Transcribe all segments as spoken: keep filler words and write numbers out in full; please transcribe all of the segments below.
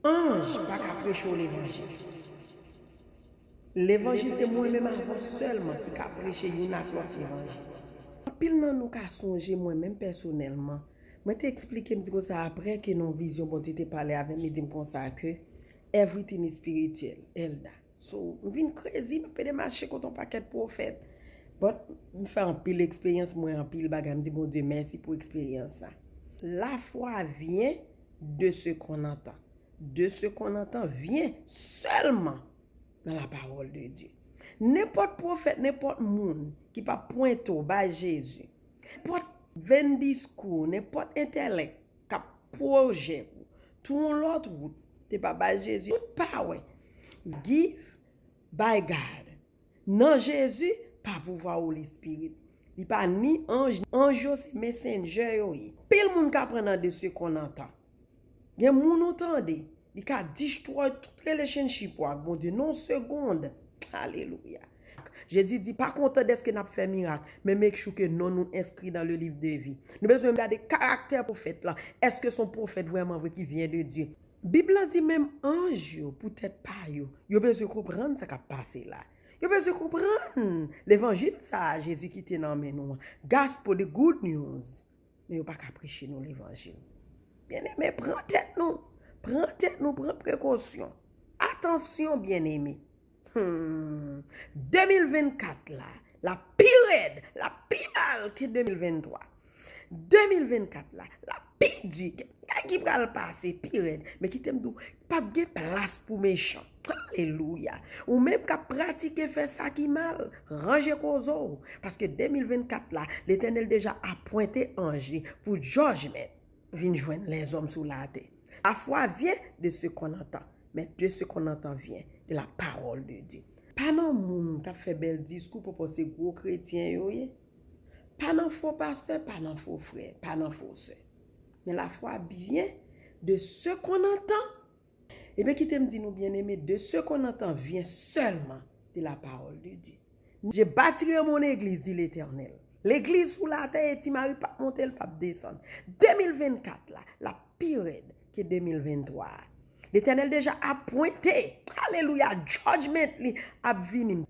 Anj pa ka preche w levanjil. Levanjil se mwen menm avè w sèlman ki ka preche youn ak lòt levanjil. Anpil nan nou ka sonje mwen menm pèsonèlman. Mwen te eksplike m di konsa apre ke nan vizyon Bondye te pale avè m, li di m konsa ke everything is spiritual, Elda. So, m vin krezi, m ap ede mache kote yon pakèt pwofèt. But, m fè anpil eksperyans, m wè anpil bagay, m di Bondye mèsi pou eksperyans sa. La foi vient de ce qu'on entend. De ce qu'on entend vient sèlman dans la parole de Dieu. Nenpòt pwofèt, nenpòt moun ki pa pwente w bay Jezi, nenpòt venn diskou, nenpòt entèlèk k ap pwojè pou tou yon lòt wout, te pa bay Jezi tout pawè. Give by God. Nan Jezi, pa pouvwa Holy Spirit. Li pa ni anj, anj yo se messenger yo ye. Pil moun ka pran nan de se qu'on entend. Gen moun ou tande, li ka destroy tout relationship ou ak Bondye nan yon segond. Alelouya. Jezi di, pa kontan dèske n ap fè mirak, men make sure ke non nou enskri dans le livre de vie. Nou bezwen gade karaktè pwofèt la. Èske se yon pwofèt vrèman vre ki vyen de Dye? Bib la di menm anj yo, pou tèt pa yo, yo bezwen konprann sa k ap pase la. Yo bezwen konprann levanjil sa a Jezi kite nan men nou an. Gospel, the good news. Men yo pa ka preche nou levanjil. Byeneme, pran tèt nou. Pran tèt nou, pran prekosyon. Atansyon, byeneme. Hmm. De mil vennkat la, l ap pi rèd, l ap pi mal ke de mil venntwa. De mil vennkat la, l ap pi di. Gen bagay ki pral pase pi rèd. Men kite m di w, p ap gen plas pou mechan. Alelouya. Ou menm k ap pratike fè sa ki mal, ranje koze w. Paske de mil vennkat la, Letènèl deja apwente anj li pou judgment vin jwenn lèzòm sou latè. La foi vient de ce qu'on entend, mais de ce qu'on entend vient de la parole de Dieu. Pa nan moun k ap fè bèl diskou pou panse gwo kretyen yo ye. Pa nan fo pastè, pa nan fo frè, pa nan fo sè. Men la foi vient de ce qu'on entend. Ebyen, kite m di nou, byeneme, de ce qu'on entend vient seulement de la parole de Dieu. Je bâtirai mon église, dit l'Éternel. Legliz sou latè, e Ti Mari p ap monte, l p ap desann. De mil vennkat la, l ap pi rèd ke de mil venntwa a. Letènèl deja apwente, alelouya, judgment li ap vini.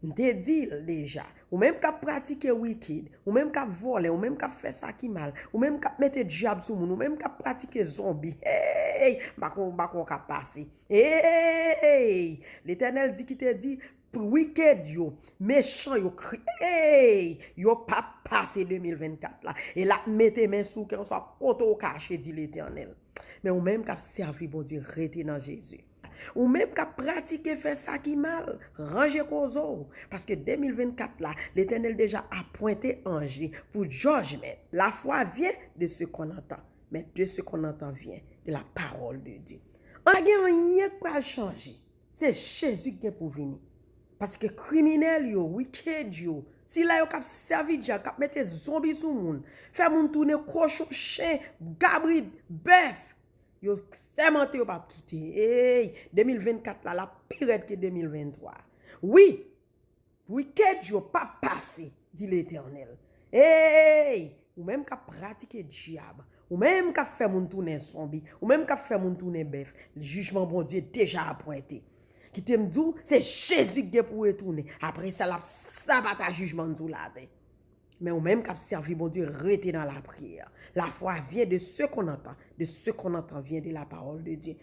M te di l deja, ou menm k ap pratike wicked, ou menm k ap vòlè, ou menm k ap fè sa ki mal, ou menm k ap mete dyab sou moun, ou menm k ap pratike zonbi, hey, m pa konn, m pa konn w k ap pase. Hey! Letènèl di, ki te di, wicked yo, mechan yo, kri, hey! Yo p ap pase de mil vennkat la. E l ap mete men sou kè w, swa kote w kache, di Letènèl. Men ou menm k ap sèvi Bondye, rete nan Jezi. Ou menm k ap pratike fè sa ki mal, ranje koze w. Paske de mil vennkat la, Letènèl deja apwente anj li pou judgment. La foi vient de ce qu'on entend, mais de ce qu'on entend vient de la parole de Dieu. Pa gen anyen k pral chanje. Se Jezi k gen pou vini. Paske kriminèl yo, wicked yo, sila yo k ap sèvi dyab, k ap mete zonbi sou moun, fè moun tounen kochon, chen, kabrit, bèf, yo sèmante yo p ap kite. Ey, de mil vennkat la, l ap pi rèd ke de mil venntwa. Wi, wicked yo p ap pase, di Letènèl. Ey, ou menm k ap pratike dyab, ou menm k ap fè moun tounen zonbi, ou menm k ap fè moun tounen bèf, jijman Bondye deja apwente. Kite m di w, se Jezi k gen pou retounen. Apre sa, l ap sabata jijman l sou latè. Men ou menm k ap sèvi Bondye, rete nan lapriyè. La foi vient de ce qu'on entend, de ce qu'on entend vient de la parole de Dieu.